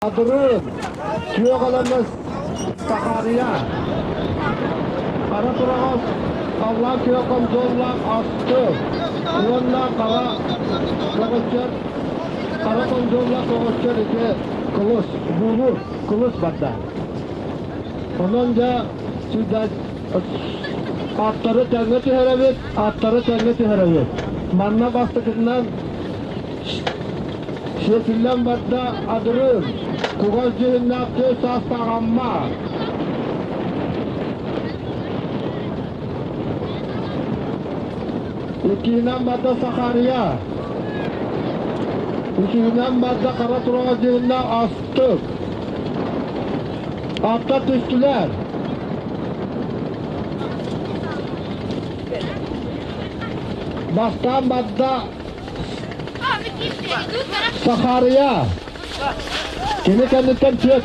Адырыын, күөх элэмэс Сахарыйа, хара тураҕас халлаан күөх хомсуоллаах асты уонна хара көҕөччөр хара хомсуоллаах көҕөччөр ити кылыс буулуур кылыс барда. Онон дьэ аттары тэҥҥэ түһэрэбит, аттары тэҥҥэ түһэрэбит. Манна бастакытынан Сиэтиллэн барда адырыын, кугас дьүһүннээх түөс саастаах Амма. Иккиһинэн барда Сахария. Үсүһүнэн барда хара тураҕа дьүһүннээх Астык. Аттар түстүлэр. Бастаан барда Сахарыйа. Кини кэнниттэн түөрт.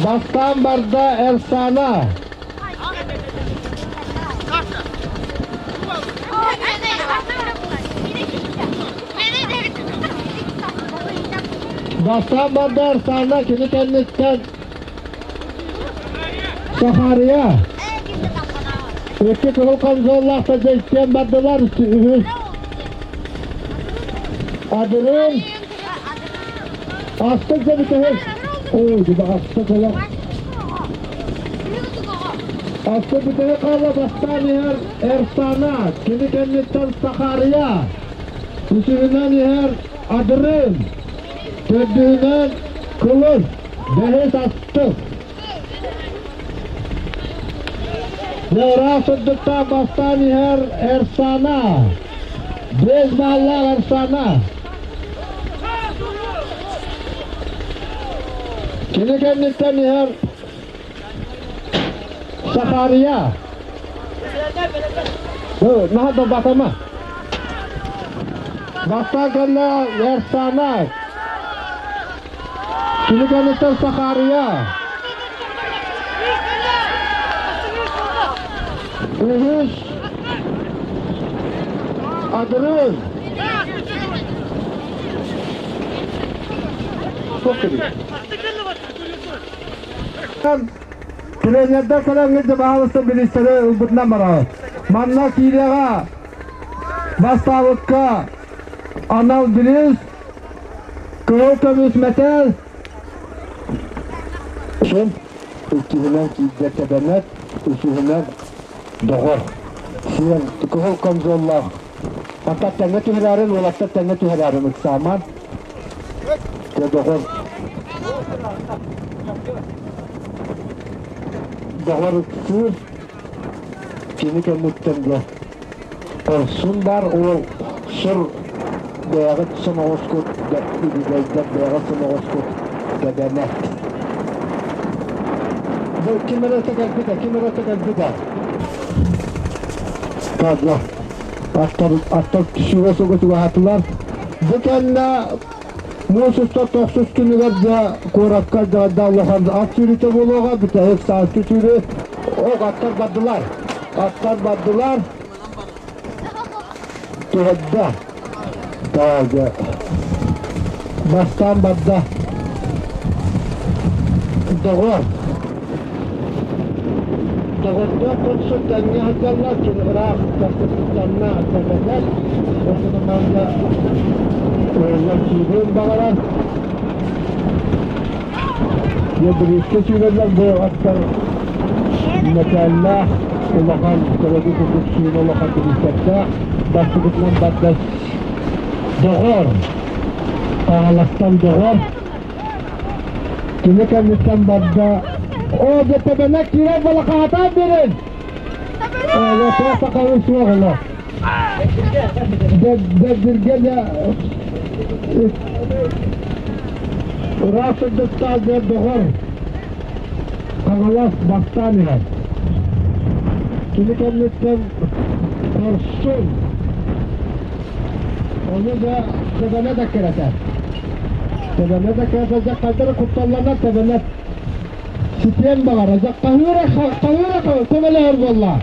Бастаан барда Эрсана. Бастаан барда Эрсана, кини кэнниттэн Сахария. Икки кыһыл камзоллаах садьайстыан бардылар. Үһүс. Адырын. Астык да бүтэһик. Ой, астык олох. Астык бүтэһик хаалла бастаан иһэр Эрсана. Кини кэнниттэн Сахария. Үсүһүнэн иһэр Адырын. Төрдүһүнэн Кылыс. Бэһис астык. Ыараах сырдыктаах бастаан иһэр Эрсана. Биэс бааллаах Эрсана. Кини кэнниттэн иһэр Сахария. Наһаа да батама. Бастаан кэллэ Эрсана. Кини кэнниттэн Сахария. Үһүс Адырыын. Тренердэр кэлэҥҥит баһаалыста бириистэри ылбытынан бараҕыт. Манна киилэҕэ бастаабыкка анал бириис Кыһыл көмүс мэтээл Үһүн, иккиһинэн киирдэ Тэбэнэт, үсүһүнэн Доҕор. Сиэн кыһыл комзоллаах. Хата тэҥҥэ түһэрээрин, уолаттар тэҥҥэ түһэрээрин ыксааман. Дьэ, Доҕор. Доҕор ыксыыр. Кини кэнниттэн дьэ Хорсун баар уол сур бэйэҕит соноҕоскут үбүгэйдэр бэйэҕит соноҕоскут тэбэнэт. Бу ким эрэ кэлбитэ, ким эрэ кэлбитэ. Падла. Аттар, аттар сүүрэ сугу чугаһаатылар. Бу кэннэ муус устар тохсус күнүгэр дьэ куоракка дьаҕайда улахан ат сүүрүүтэ буолуоҕа, бүтэһик сааскы сүүрүү. Ок, аттар бардылар. Аттар бардылар. Түһэрдэ. Таага. Бастаан барда. Доҕор. Доҕордоох көрсө тэҥҥэ сылдьаллар, кини ыраах тахсыттанна тэбэнэр. Онтон манна уоллар сүүрүөн баҕарар. Ядриска сүүрэллэр бу аттар мэтээллээх улахан көлөкү курдук сүүнэ улахан бириистэрдээх бастакытынан барда доҕор Хаҥаластан доҕор кини кэнниттэн барда оо дьэ тэбэнэ киирэр балакаатаан биэрин оо туох сахалыы суох олох Дэбдиргэ дьэ ыраах сырдыктаах дьэ доҕор Хаҥалас бастаан иһэр. Кини кэнниттэн Хорсун ону да Тэбэнэ да кэрэтэ. Тэбэнэ да кэрэтэ дьэ хайдары кутталланар Тэбэнэ ситиэн баҕара дьэ хаһыыра хаһыыра көмөлөһөр буолла.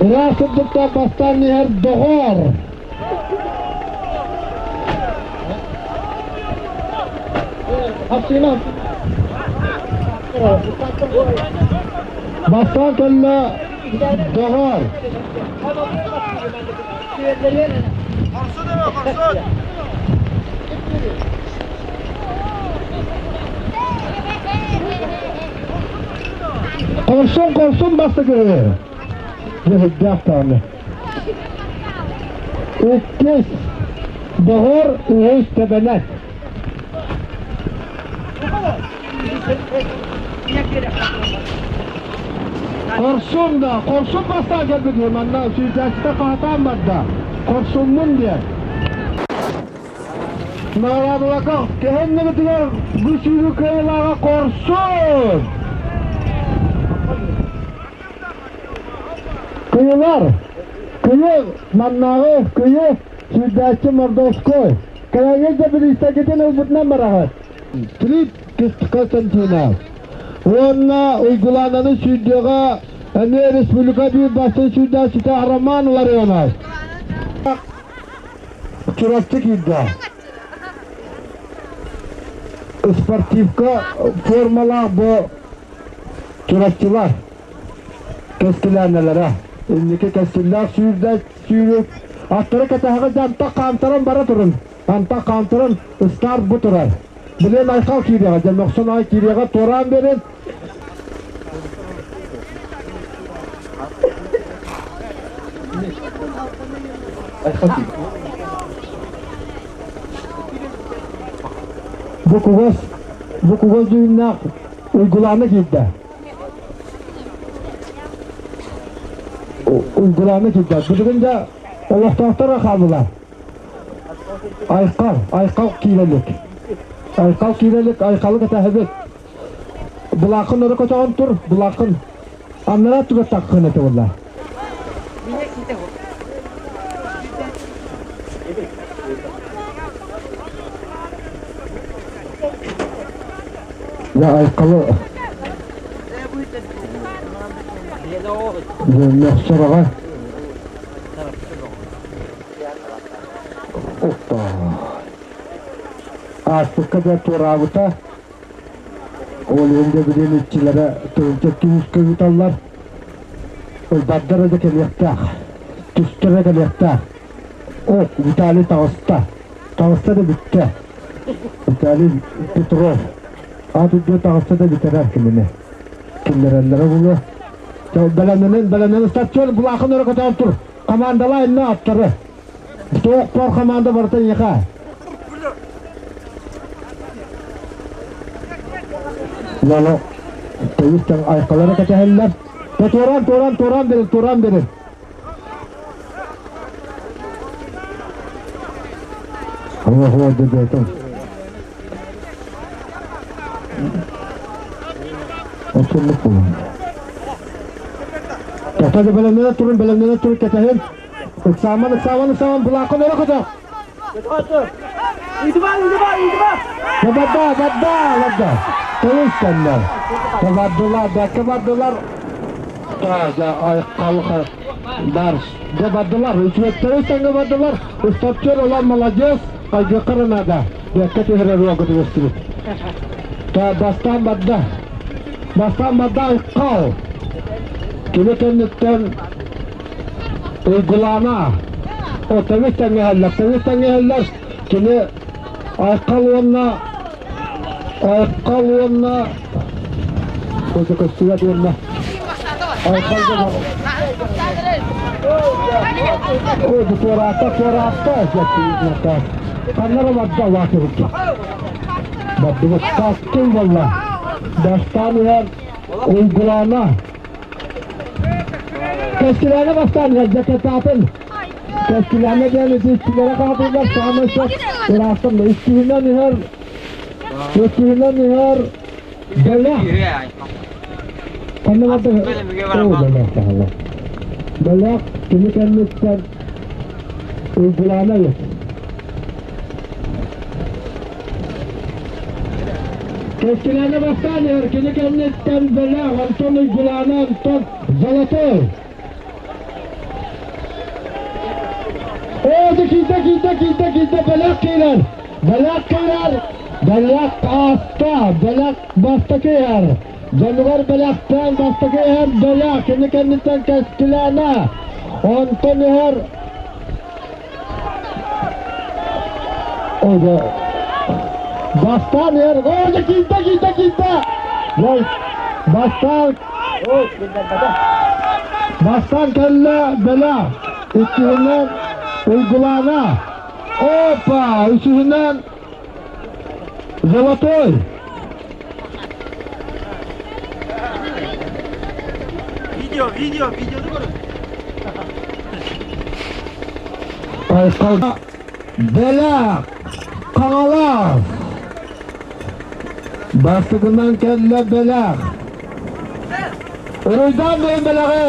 Ыраах сырдыктаах бастаан иһэр доҕор. Константинов. Бастаан кэллэ Доҕор. Хорсун, хорсун бастакы. Дьэһиддээх даҕаны. Иккис Доҕор үһүс Тэбэнэт. Хорсун да, хорсун бастаан кэлбит манна сүүрдээччитэ хаһатаан барда. Хорсуммун диэн. Наҕараадаларга кэһэннэбитигэр бу сүүрүү кыайыылааҕа Хорсун! Кыйылар, кыйы маннааҕы кыйы сүүрдээччи Мордовской. Кэлэҥҥит да бириистэргитин ылбытынан бараҕыт. Филипп Константинов уонна Уйгулаананы сүүрдүөҕэ эмиэ республика биир бастыҥ сүүрдээччитэ Роман Ларионов. Чурапчы киирдэ. Спортивка формалаах бу Чурапчылар кэскилээнэлэрэ. Инники кэскиллээх сүүрдэ сүүрүк аттары кэтэһэҕэ дьантах хаамтаран бара турун. Антах хаамтаран старт бу турар. Билэн Айхал киириэҕэ, дьэ мөхсөн аҕай киириэҕэ туораан биэрин. Бу кугас, бу кугас дьүһүннээх Уйгулаана киирдэ. Уйгулаана киирдэ. Билигин да олохтоохтор хааллылар. Айхал, Айхал киирэлик. Айхал киирэлик, Айхалы кэтэһэбит. Былааххын өрө көтөҕөн тур, былааххын аннараа түгэр таххын этэ буолла. Я Айхалы Мөхсөрөҕө Оппа. Ааспыкка да туораабыта. Ол иһин да билин иччилэрэ тыһыынча түүскэ ыыталлар. Ылбардара да кэлиэхтээх. Түстэрэ кэлиэхтээх. О, Виталий таҕыста. Таҕыста да бүттэ. Виталий Петров. Аат үрдүө таҕыста да бүтэрэр кинини. Киллэрэллэрэ буолуо. Бэлэмнэнэн, бэлэмнэнэн статьяны булаахын өрө көтөөн тур. Командалаа иннэ аттары. Туох команда барыта эйиэхэ. Лало тэйистэн айхалары кэтэһэллэр. Туоран, туоран, туоран берин, туоран берин. Аллаху дедетин. Осунлук булун. Тоқта бэлэмнэнэ турун, бэлэмнэнэ турун кэтэһин. Ыксааман, ыксааман, ыксааман, былааххын өрө көтөх. Ыйдыба, ыйдыба, ыйдыба! Бадда, бадда, бадда. Тойус кэннэр. Бардылар, бэккэ бардылар. Айхалха бар. Дэ бардылар, үчүгэттери тэҥҥэ бардылар. Устапчыр улан молодец, хайгыххара надо. Бэккэ түһэрэр уолга түбэстибит. Бастаан барда. Бастаан барда Айхал. Кини кэнниттэн Уйгулаана о тэҥис тэҥҥэһэллэр, тэҥис тэҥҥэһэллэр. Кини Айхал уонна Айхал уонна Көтө көстүбэт уонна Айхал Ой, туораатта, туораатта, Ханнара барда лаатырыкка. Бардыбыт тастын болла. Бастаан иһэр Уйгулаана Кэскилээнэ бастаан дьакатаатын. Кэскилээнэ диэн итииччилэрэ хаатыллар саамай сөп ыраахтан иккиһинэн иһэр иккиһинэн иһэр бэлэх. Ханна барда? Бэлэх таһалар. Бэлэх кини кэнниттэн Уйгулаана иһэр. Кэскилээнэ бастаан иһэр, кини кэнниттэн Бэлэх, онтон Уйгулаана, онтон Золотой. Оо, киирдэ, киирдэ, киирдэ, киирдэ, Бэлэх киирэр, Бэлэх киирэр, Бэлэх ааста, бэлэх бастакы иһэр. Дьонугар бэлэхтээн бастакы иһэр бэлэх, кини кэнниттэн кэскилээнэ. Онтон иһэр Ого. Бастаан иһэр. О, дьэ киирдэ, киирдэ, киирдэ. Ой, бастаан Бастаан кэллэ бэлэх. Иккиһинэн Уйгулаана. Опа! Үсүһүнэн Золотой. Видео, видео, видеону көрүҥ. Айхал Бэлэх Хаҥалас. Бастакынан кэллэ бэлэх. Уруйдаан бэйэн бэлэҕи!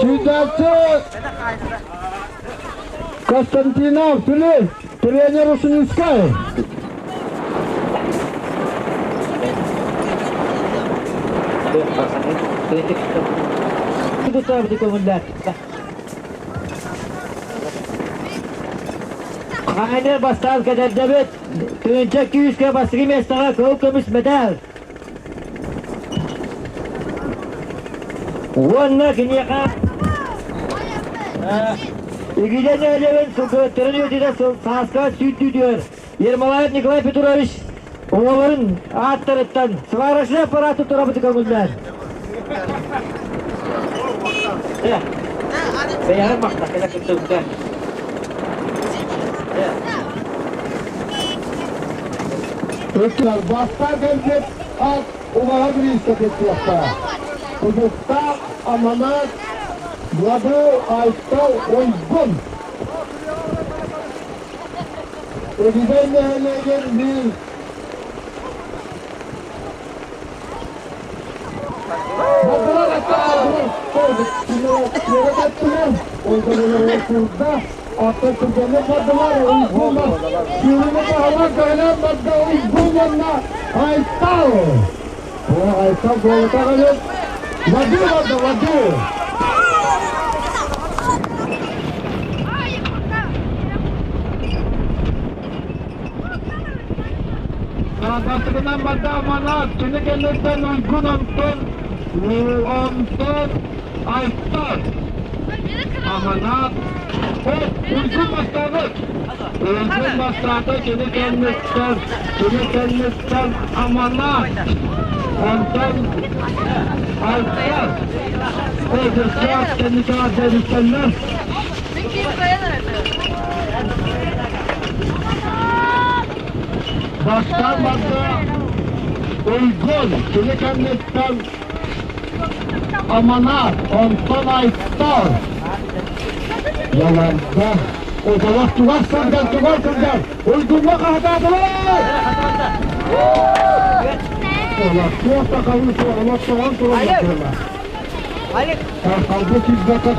Сүүрдээччи Константинов Филипп, тренер Усунинскай. Хаһайнар бастаан кэтэрдэбит. Тыынча күүскэ бастакы миэстэҕэ кыһыл көмүс мэтээл. Уонна киниэхэ Игидэ нэһилиэгин сылгыһыттарын үйэтитэ сааска сүүрдүүтүгэр Ермолаев Николай Петрович оҕолорун ааттарыттан сварочный аппарат туттарабыты көҥүллээн. Бэйэҕэр махта кэлэ кыттыбыта. Өттүгэр бастаан кэлбит ат убаһа бириискэ кыттыахтаах. Кудуктаах аманат Лабы Айтал Уйгун. Эдигэй нэһилиэгин биир Бастакынан барда Манат, кини кэнниттэн Уйгун Онтон, Онтон Айтар, Аманат, Уйгун бастаабыт. Уйгун бастаата кини кэнниттэн, кини кэнниттэн Аманат, Онтон Айтар, Өтөсөөх кэнникэҕэ дэрисэллэр. Бастаан барда Уйгун, кини кэнниттэн Аманат, онтон Айтар. Яланда. Одолох тугар сылдьар, тугар сылдьар. Уйгуҥҥа хаһытаатылар! Олох туох да халыы суох, олох тоҕон туран Халбы киирбэккэ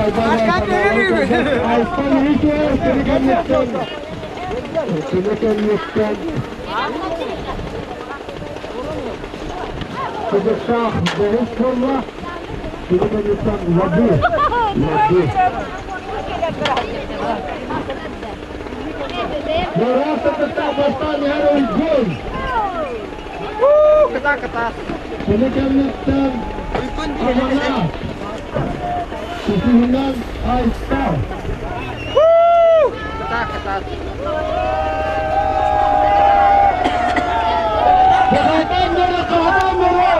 Айтар үтүөр кини кэнниттэн кини кэнниттэн Кыдыктаах бэһис буолла кини кэнниттэн Лабы Лабы Мурат кытта бастаан иһэр Уйгун Кыта кыта. Кини кэнниттэн Амана Үсүһүнэн Айта Кыта кыта. Кахатан бері, кахатан бері!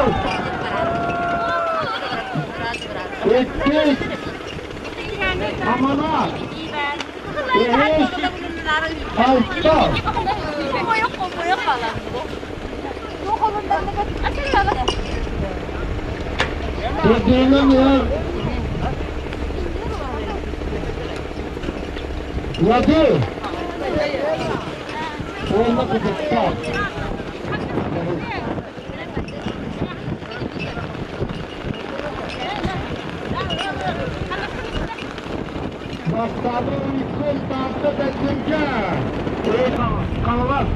Иккис Амана Үһүс Айта Төрдүһүнэн иһэр Лады уонна Кытыктаах. Бастаабы Уйгун Таатта Бэттиҥкэ. Хаҥалас.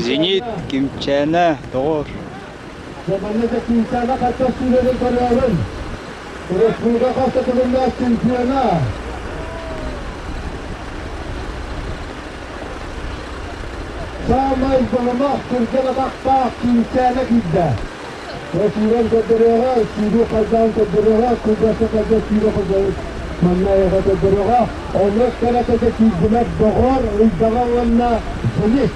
Зенит, Кимчээнэ, доҕор. Манна да Кимчээнэ хачча сүүрэрин көрөөрүн. Республика хас да төгүллээх чемпиона. Саамай дьоллоох түргэн атахтаах Кимчээнэ киирдэ. Сүүрэн көрдөрүөҕэ, сүүрүү хайдаан көрдөрүөҕэ, кылгаса кэлгэ сүүрэ сылдьабыт. Манна эйиэхэ көрдөрүөҕэ. Оннук кэрэтэтэ киирдилэр доҕор, ыйдаҕа уонна Зенит.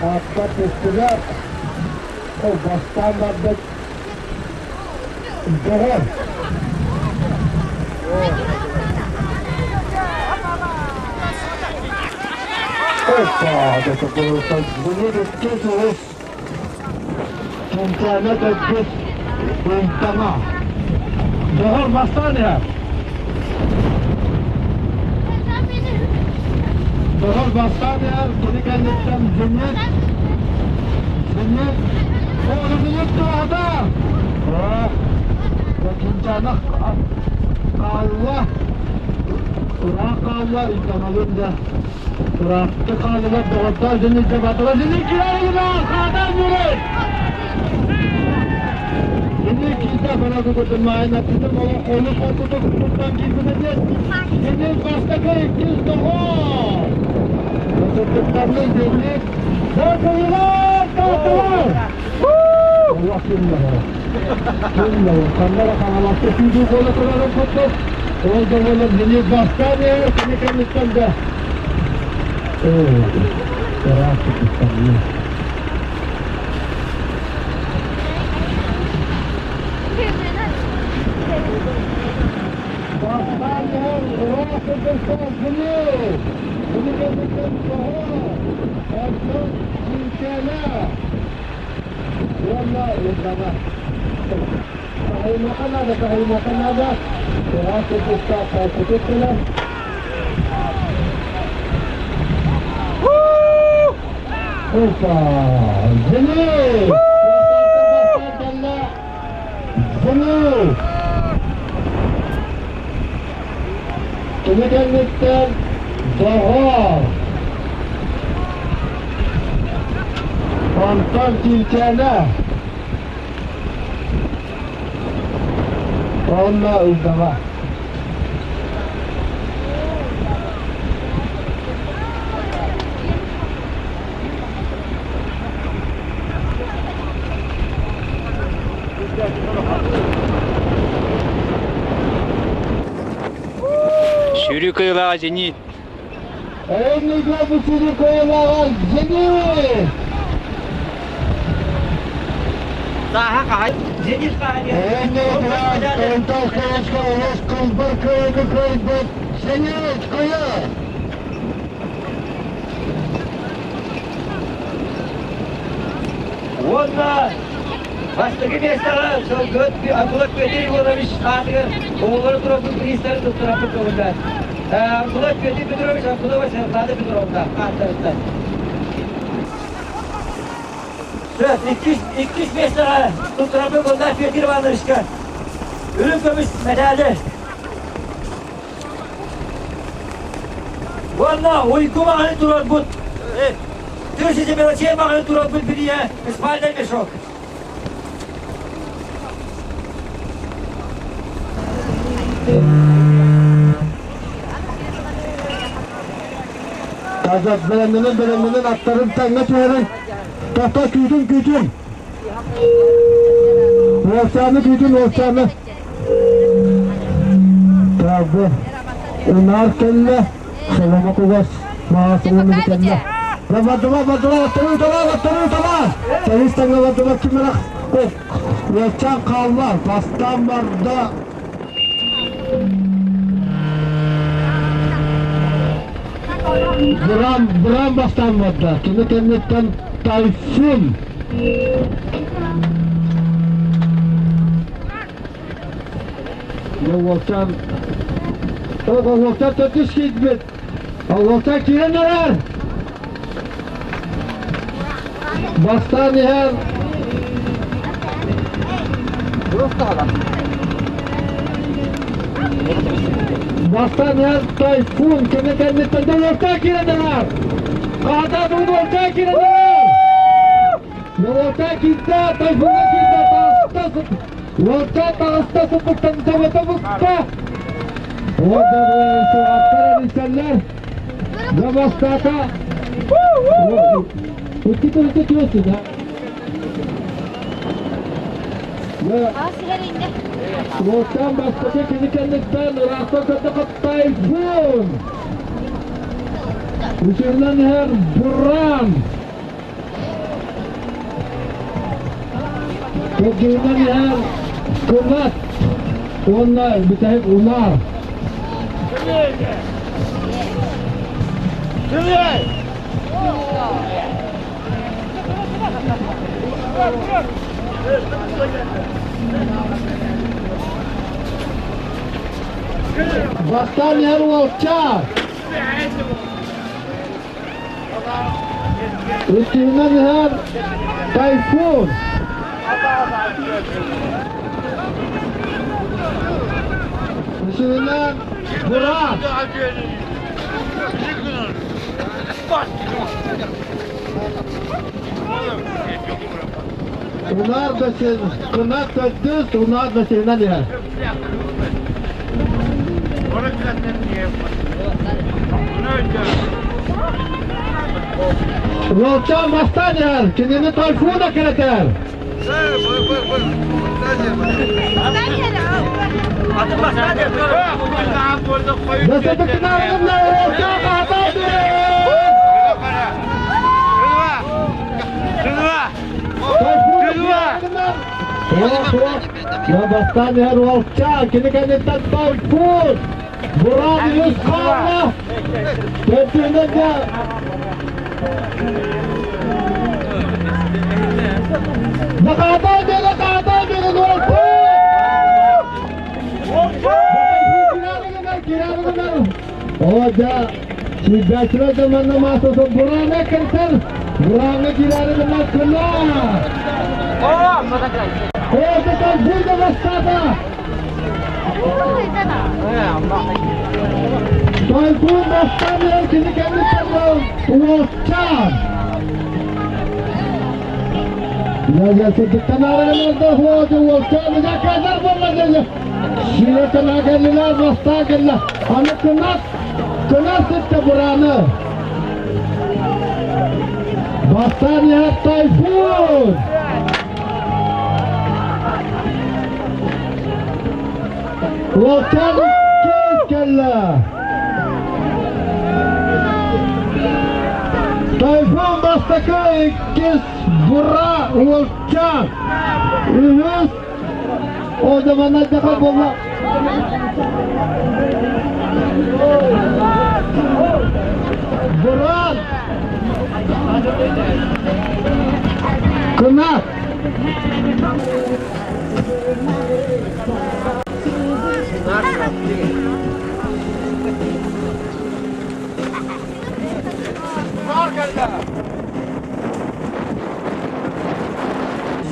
Аппа түстүлэр. Ол бастаан барбыт доҕор. Опа, это был Зенит иккис үһүс Кимчээнэ төрдүс Ыйдаҥа. Доҕор бастаан иһэр. Доҕор бастаан иһэр, кини кэнниттэн Зенит. Зенит. О, Зенит туоһута! Кимчээнэ хаалла. Ыраах хаалла, ыйдаҥалыын да. Ыраахты хааллылар, доҕордоор Зенит дьабатыла. Зенит киирэр хаатар нүрэй! Зенит киирдэ, бара кутутун маайын аттытын олус холкутук туттан киирбитэ диэн. Зенит бастакы, иккис доҕор! Сырдыктанны Зенит. Сырдыгылар, таатылар! Олох кимнэҕэ. Кимнэҕэ. Ханна да хаҥаласка сүүрүү буола турарын курдук. Ол да буолар Зенит бастаан иһэр, кини кэнниттэн да. Ыраах туттанны. Бастаан иһэр ыраах сырдыктаах Зенит. Кини кэнниттэн Доҕор. Онтон Киинчээнэ. Уонна Уйдаҕа. Таһыймаха наада, таһыймаха наада. Ыраах сырдыктаах холкутук кэлэр. Опа! Зенит! Зенит! Кини кэнниттэн Доҕор! Онтон Киичээнэ уонна Ыйдаҕа. Сүүрүү кыайыылааҕа Зенит. Эйнигэ бу сүүрүү кыайыылааҕа Зенит! Сааһа хаһай? Зенит хаһа диэн. Эйнигэ Онтон Хаҥаска олус кылбар кыайыыны кыайбыт Зенит кыйа! Уонна бастакы миэстэҕэ сылгыһыт Абдуллах Петр Иванович аатыгар оҕолору туруорбут бириистэрин туттараппыт көҥүллээх. Абдуллах Петр Петрович Абдуллова Светлана Петровна ааттарыттан. Сөп, иккис миэстэҕэ туттараппыт көҥүллээх Петр Ивановичка үрүҥ көмүс мэтээли. Уонна уйгу маҕаны турарбыт, тысяча мелочей маҕаны турарбыт билиэ спальный мешок. Казах бэлэмнэнэн бэлэмнэнэн аттарын таҥҥа түһэрин тохто күүтүн күүтүн уолчааны күүтүн уолчааны Правда унаар кэллэ соломо кугас маас уунугу кэллэ бардыла бардыла аттарын тала аттарын тала Тэрис таҥҥа бардыла кимэрэх уолчаан хаалла бастаан барда Бырам, бырам бастаан барда. Кини кэнниттэн Тайфун. Уолчаан Уолчаан төрдүс киирбит. Уолчаан киирэн эрэр. Бастаан иһэр. Бастаан иһэр Тайфун кини кэнниттэн Долортай киирэн Хаата Долортай киирэн Долортай киирдэ, Тайфунга киирдэ, таҕыста, Уолчаан таҕыста сыппыттан төбөтө букта. Уолчаан эрийсэллэр. Дьэ бастаата. Икки төрүтэ түөсүн. Уолчаан бастакы кини кэнниттэн ыраахтан көрдөххө Тайфун! Үсүһүнэн иһэр Буран! Төрдүһүнэн иһэр Кынат уонна бүтэһик Унаар. Бастаан иһэр уолчаан. Иккиһинэн иһэр Тайфун. Үсүһүнэн Буран. Унаар да син, кынат төрдүс, унаар да синэн иһэр. Уолчаан бастаан иһэр, кинини тайфуна кирэтэр. Басабыкынаарынна уолчаан хаһатаан Я бастаан иһэр уолчаан, кини кэнниттэн тайфун! Буран үс хаалла! Төрдүһүнэн дьэ Нахаатай диэн, нахаатай диэн уолчаан! О, дьэ, сүүрбээччилэр да манна маасса Бурана кэлсэр, Бураҥҥа киирээри гынар кына! О, Тайфун да бастаата! Тайфун бастаан иһэр кини кэнниттэн уолчаан! Я сырдыктан аарыгынарда хуоду уолчаан ыга кэлэр буолла дьэ. Сиэ кына кэллилэр, бастаан кэллэ. Аны кынат, кынат сытта бураны. Бастаан иһэр Тайфун! Уолчаан иккис кэллэ. Тайфун бастакы, иккис Бура уолчаан. Үһүс Одаманайдаха буолла. Буран! Кынат!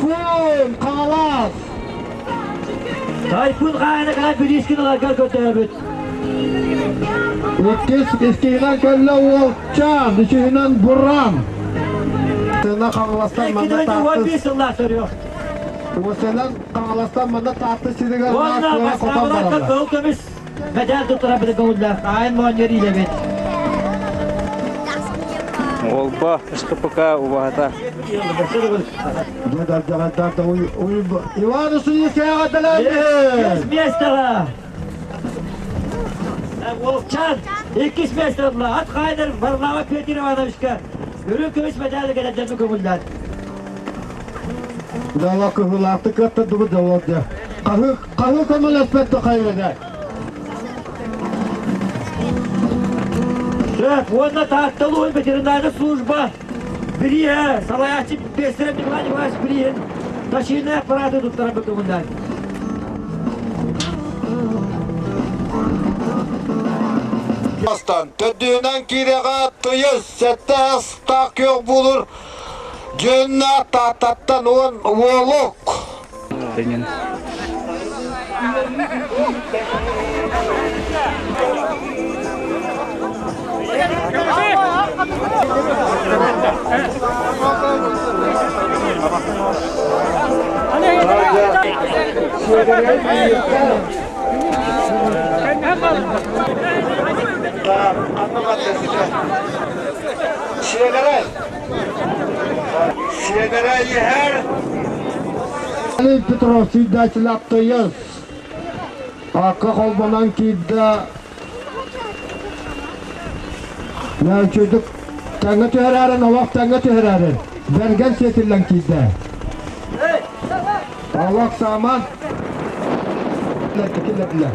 Фун, Хаҥалас! Тайфун хаайына кэлэн бириискин ыларгар көрдөһөбүт. Иккис иккиһинэн кэллэ уолчаан, үсүһүнэн Буран. Сына Хаҥаластан манна Таатты. сыллаах сөрүөх. Уосанан Хаҥаластан манна Таатты сиригэр Уонна хотон бараллар. Кыһыл көмүс Мэтээл туттара били көҥүллээх аайын моонньор иилэбит. Уолба СКПК убаһата. Иван Усуйскайга Иккис миэстэҕэ Волчан иккис миэстэ ылла. Ат хаайдар Варлава Петр Ивановичка үрүҥ көмүс мэдээли кэлэрдэрбин көҥүллээн. Дала кыһылаахты кыаттардыбыт дьоллордо. Хаһы хаһы көмөлөспөт да хайыда. Сөп, уонна Таатта улууһун ветеринарнай служба бирииһэ салайааччы Бестерев Николай Николаевич бирииһин ташийнай аппараты туттаран көҥүллээн. Бастан төрдүһүнэн киирэҕэ тыйыс сэттэ астаах күөх булур Дьүнна Тааттаттан уон уолук. Тенин. Сиэгэрэй. Сиэгэрэй иһэр. Петров сүйдээччилэ Аптайыс. Акка холбонон киирдэ. Нөчүдүк тэҥҥэ түһэрээрин, олох тэҥҥэ түһэрээрин. Бэргэн сиэтиллэн киирдэ. Олох сааман. Киллэрдилэр.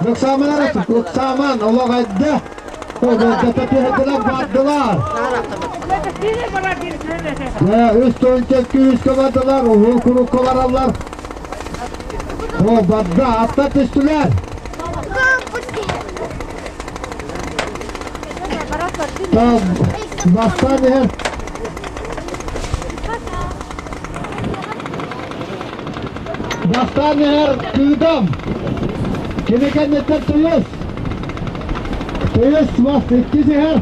Ыксааман ыксааман, олох эрдэ. Түһэтилэр бардылар. Үс тыһыынча күүскэ бардылар, уһун курукка бараллар. О, барда, атта түстүлэр. Бастаан иһэр. Бастаан иһэр Кыыдам. Кини кэнниттэн Тыйыс. Тыйыс бас иккис иһэр.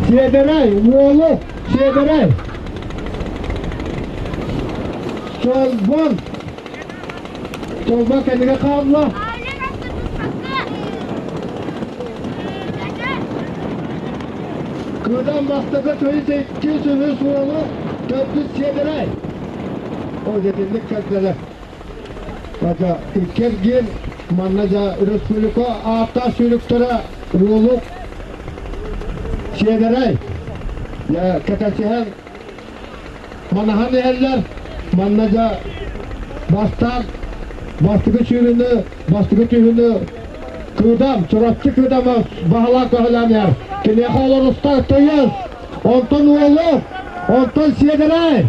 Сиэдэрэй, уолу Сиэдэрэй. Чолбон. Чолбон кэннигэ хаалла. Кыыдам бастакы тыйыс иккис үһүс уолу төрдүс Сиэдэрэй. Ол итинник кэллэлэр. Ата иккэргин манна дьа республика ааттаах сүүрүктэрэ уолук Сиэдэрэй кэтэсиһэн манаһан иһэллэр. Манна дьа бастаан бастакы сүүрүнү, бастакы түһүнү Кыдам, Чурапчы Кыдама баһылаан көһөлөөн иһэр. Киниэхэ олорустар тыйыс, онтон уолу, онтон Сиэдэрэй.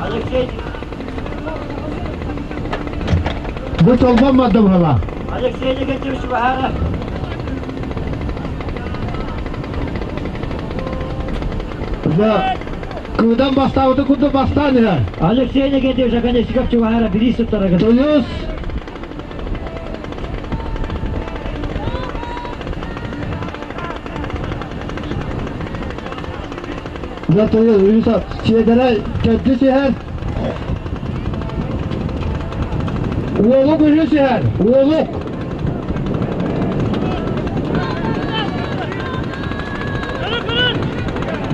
Алексей Бу чолбон маддыбыла. Алексей Никитич Бахаров. Да. Кыыдан бастаабыты курдук бастаан иһэр. Алексей Никитич Оконешников Чубахара бириис туттарыгын. Тыйыс Сиэдэрэ төрдүс иһэр. Уолук үһүс иһэр. Уолук.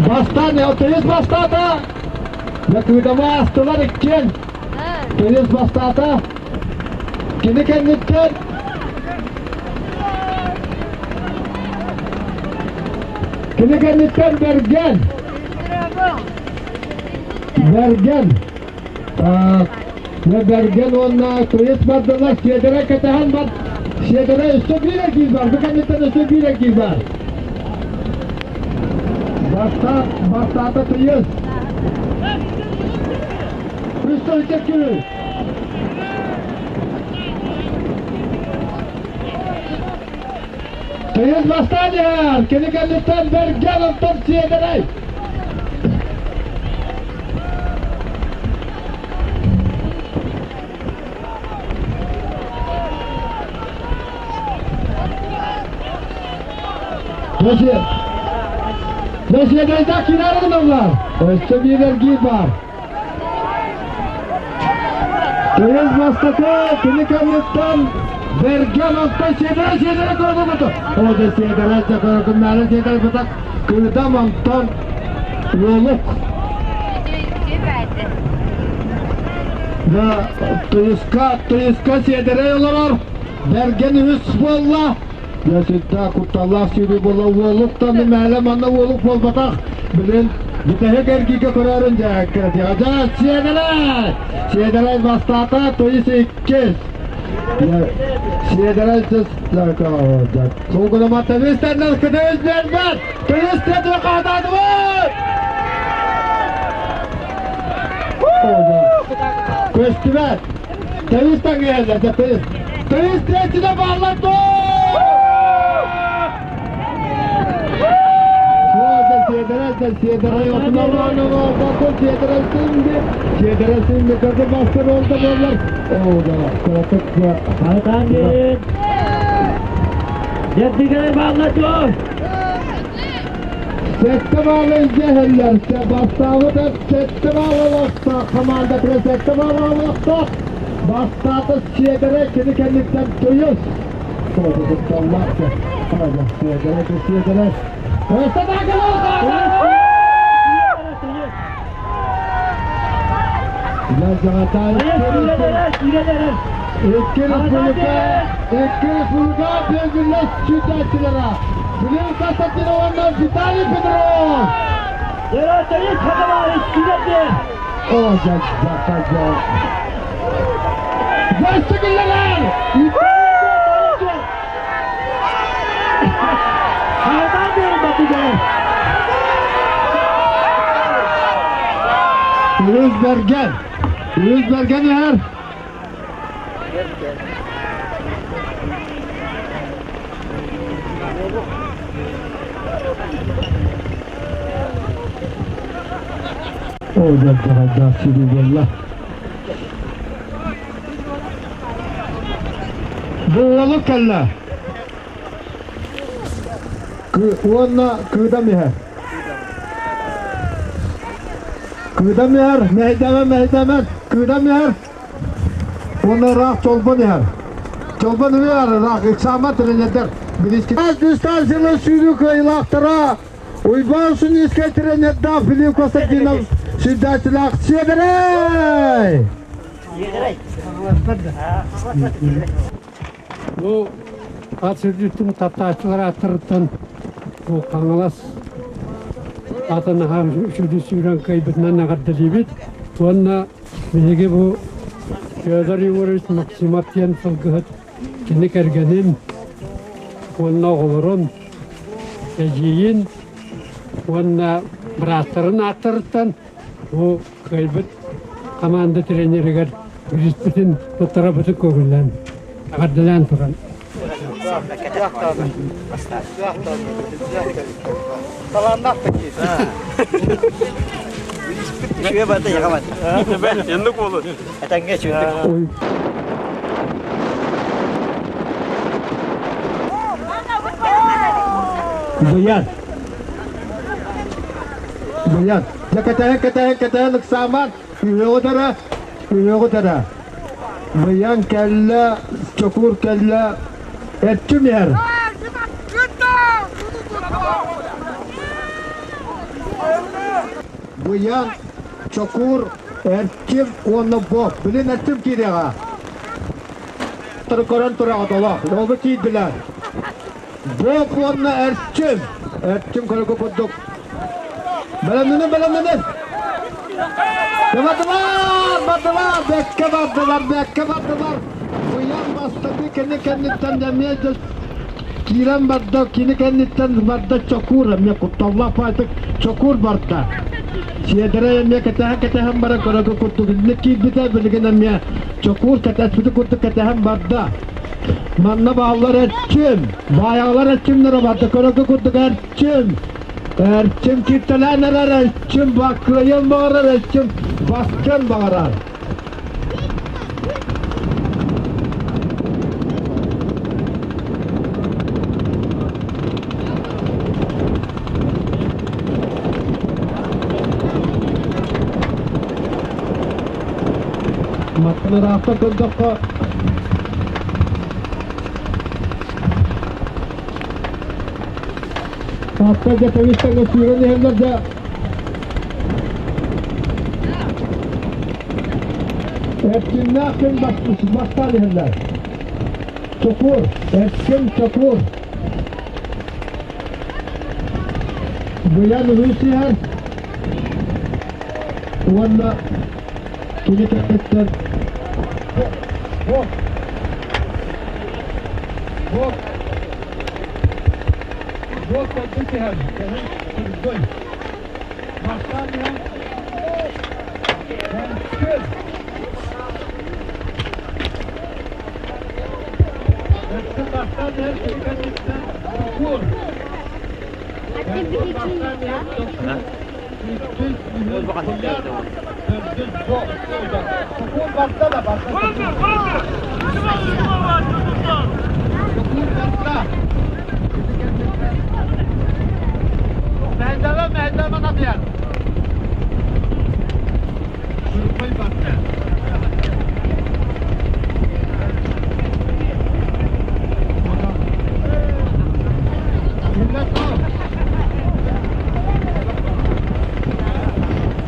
Бастаан тыйыс бастаата. Кыыдама астылар иккиэн. Тыйыс бастаата. Кини кэнниттэн Кини кэнниттэн Бэргэн Бэргэн Бэргэн уонна Тыйыс бардылар Сиэдэрэ кэтэһэн бар Сиэдэрэ өссө биир эргиир бар бу кэнниттэн өссө биир эргиир бар Бастаат бастаата Тыйыс Өссө өссө Тыйыс бастаан иһэр, кини кэнниттэн Бэргэн онтон Сиэдэрэй. Сиэдэрэй киирэр гыналлар. Өссө биир эргиир баар. Тыйыс бастакы кини кэнниттэн Бэргэн онтон Сиэдэрэ Сиэдэрэ көрдө О да Сиэдэрэ да көрдүмнэри Сиэдэрэ бытак кыыдам онтон уолук. Да Тыйыска Тыйыска Сиэдэрэй олорор Бэргэн үһүс буолла. Дьэ сүрдээх кутталлаах сүүрүү буолла. Уолук да мээлэ манна уолук буолбатах. Билин бүтэһик эргииргэ көрөөрүн дьэ кыратыаҕа. Дьэ Сиэдэрэй! Сиэдэрэй бастаата, тыйыс иккис. Сиэдэрэй Сулгунаматта үстэннэр кытыыс биэрбэт! Тыйыс тиэтиэ хаатаатыбыт! Көстүбэт. Тэбис таҥыһаллар, тэбис. Тэбис тиэччинэ бааллар дуо? Дьэрдигэр бааллар дуо? Сэттэ баалы илдьэһэллэр. Бастаабыт сэттэ баалалаахтаах хамаандатыгар сэттэ баалалаахтаах. Бастаата Сиэдэрэ кини кэнниттэн Туйус. Кутталлаах Сиэдэрэ Сиэдэрэ. Икки республика, икки республика белгилес сүүтээччилэрэ Билим Константинов уонна Виталий Петров! О, дьэ, Бастакылар! Үс Бэргэн! Үс Бэргэн иһэр! Ол дьардаҕайдаах сирии буолла. Бу уолу кэллэ. Уонна кыыдам иһэр. Кыыдам иһэр, мэһэйдээмэн, мэһэйдээмэн, кыыдам иһэр. Уонна ыраах чолбон иһэр. Чолбон иһэр, ыраах ыксаама тренердэр. Билискин. Дистанцияны сүүрүү кыайыылаахтара Уйбаан Сунискай тренердаах Филипп Константинов сүрдээччилээх Сиэдэрэй! Бу ат сүрдүүттэн таптааччылар ааттарыттан бу Хаҥалас атын аһаан сүрдүү сүүрэн кыайбытынан эҕэрдэлиибит уонна биһиги бу Федор Егорович Максимов диэн сылгыһыт кини кэргэнин уонна оҕолорун эдьиийин уонна бырааттарын ааттарыттан бу кыайбыт хамаанда тренеригэр бириспитин туттарабытын көҥүллээн эҕэрдэлээн туран. Талааннаах да киһи. Үчүгэй барыта яҕамат. Энник болу. Этэҥҥэ үчүгэйдик. Буян. Буян. Дьэ кэтэһэн кэтэһэн кэтэһэн ыксааман үһүөҕүтэрэ үһүөҕүтэрэ. Буян кэллэ, чокуур кэллэ, эрчим иһэр. Буян, чокуур, эрчим уонна боб. Билин эрчим киириэҕэ. Көрөн тураҕыт олох. Олу киирдилэр. Боб уонна Эрчим. Эрчим көрөгө курдук. Бэлэмнэнин, бэлэмнэнин. Бардылар, бардылар, бэккэ бардылар, бэккэ бардылар. Уйан бастакы кини кэнниттэн эмиэ киирэн барда, кини кэнниттэн барда Чокуур, эмиэ кутталлаах баайтык Чокуур барда. Сиэдэрэй эмиэ кэтэһэн-кэтэһэн баран көрөгө курдук инник киирбитэ, билигин эмиэ Чокуур кэтэспити курдук кэтэһэн барда. Манна бааллар Эрчим, баайаҕалар Эрчимнэрэ барда, көрөргө курдук Эрчим. Эрчим кииртэлээн эрэр, Эрчим кыайыан баҕарар, Эрчим бастыан баҕарар. Маттан ыраахта көрдөххө Таатта дьэ тэбис-тэҥҥэ сүүрэн иһэллэр дьэ Эрчимнээх ким бастаан иһэллэр Чокуур, Эрчим Чокуур Быйан үһүс иһэр уонна Кини кэнниттэн Бок Бок кэлбит иһэн кэлин Тургай Бастаан иһэн Кэнчил.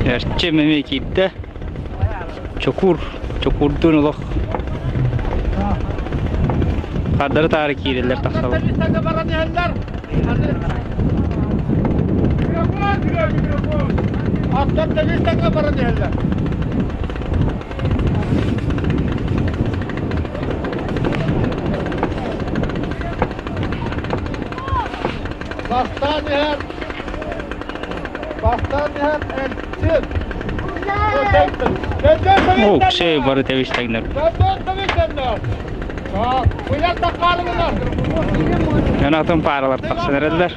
Эрчим эмиэ киирдэ. Чокуур, чокуурдуун олох хардары таары киирэллэр тахсаллар. Бастаан иһэр, бастаан иһэр Эрчим. Уксей бары тэбис-тэҥнэр. Дьон атын пааралар тахсан эрэллэр.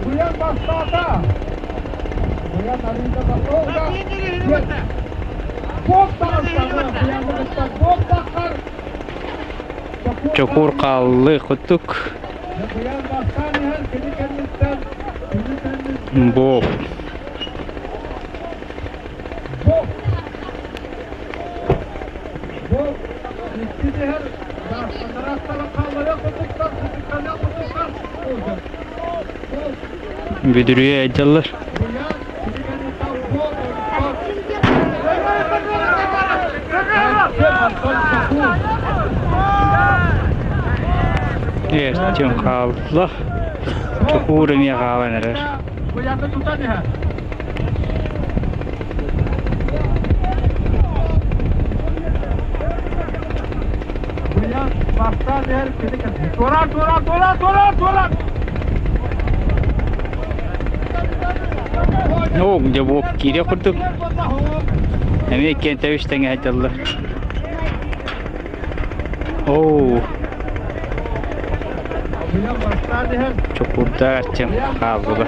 Буян бастаата. Буян арыйда бастаата. Чокуур хааллыы курдук. Бу Бүдүрүйэ айдаллар. Эрчим хаалла. Чокуур эмиэ хаалан эрэр. Туора, туора, туора, туора, туора! Оо, дьэ буоп киириэх курдук. Эмиэ иккиэн тэбис тэҥэ сылдьаллар. Оо, чокуурдаах Артем хааллылар.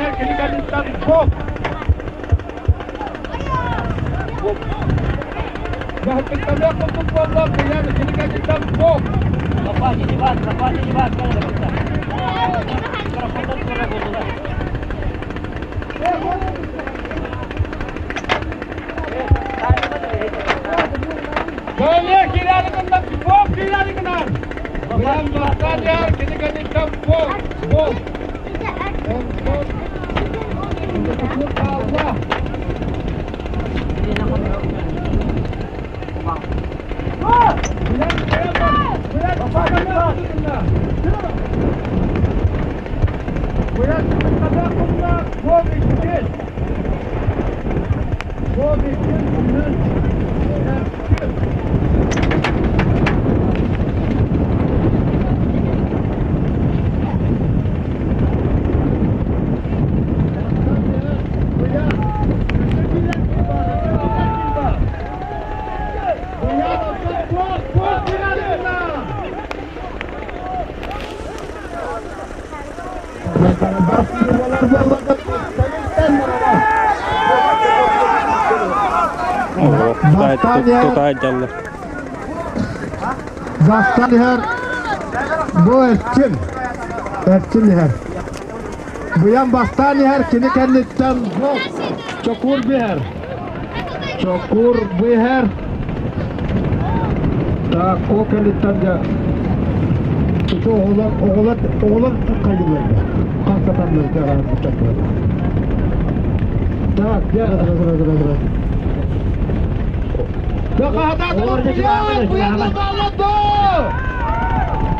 Тута дьаллар. Бастан иһэр бу Эрчим. Эрчим иһэр. Быйан бастаан иһэр кини кэнниттэн бу Чокуур биһэр. Чокуур биһэр. Так, ол кэнниттэн дьэ ити оҕолор оҕолор оҕолор хайдылар хастатаннар Так, дьэ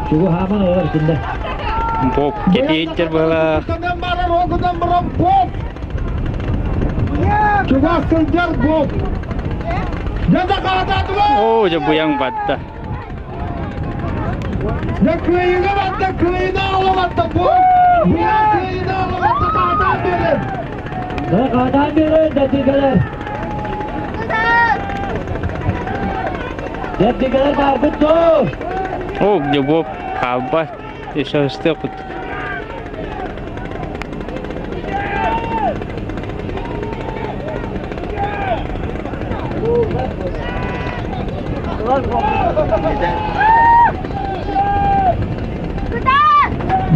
Чугуһааман олор итиннэ. Боб кэтиэйдэр быһалаах. Чугас сылдьар Боб. Оо, дьэ буйаҥ батта. Дьэ кыайыыга барда, кыайыыны аҕала барда бу. Быйаан кыайыыны аҕала барда, хаатаан биэрэр. Хаатаан биэрэр дэбдиргэлэр. Дэбдиргэлэр баарбыт дуо? О, Любовь хаалбат. Еще курдук.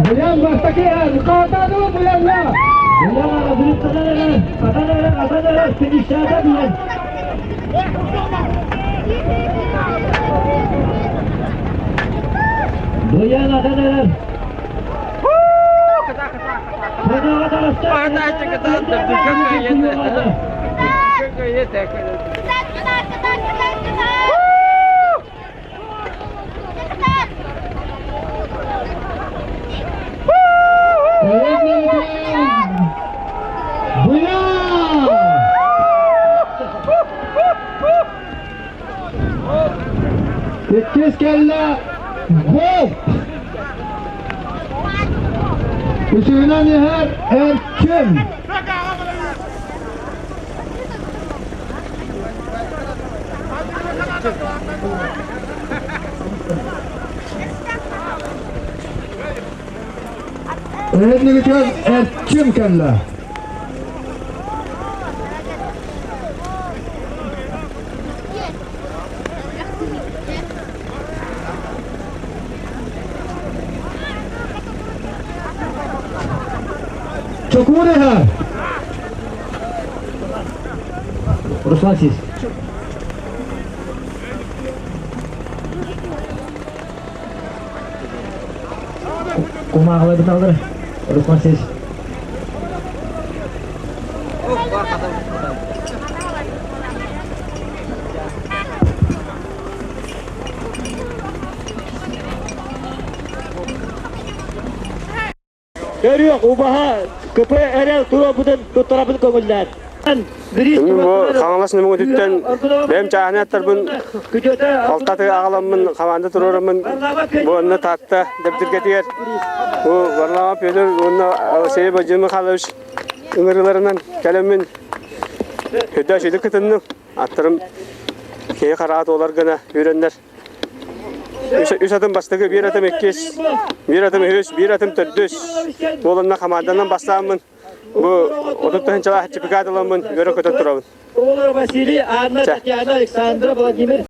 Буян бастакы хаатаан Буяҥҥа. Буян бүрүттэнэн эрэр, атан эрэр, атан эрэр, фиништээтэ Буян. Буян атан эрэр. Буян! Иккис кэллэ Боб! Үсүһүнэн иһэр Эрчим! Иннигитигэр Эрчим кэллэ. Чокуур иһэр. Руслан Сис. Кумааҕыларбын алыр. Руслан Сис. Көрүөх убаһа КП эрэл туруорбутун туттарабын көҥүллээн. Мин бу Хаҥалас Нөмүгүтүттэн бэйэм чааһынай аттарбын алтаты аҕаламмын хамаанда туруораммын бу онно Таатта Дэбдиргэтигэр бу Варлама Петр уонна Алексей Вадим Михайлович ыҥырыыларынан кэлэммин өйдөөх үчүгүйдүк кытынным. Аттарым киһи хараҕа туолар гына үүрэннэр Үс атым бастакы, биир атым иккис, биир атым үһүс, биир атым төрдүс. Буоланна хамаанданан бастааммын бу 30 тыһыынчалаах сертификат ыламмын үөрэ көтөн турабын. Василий, Анна, Татьяна, Александра, Владимир.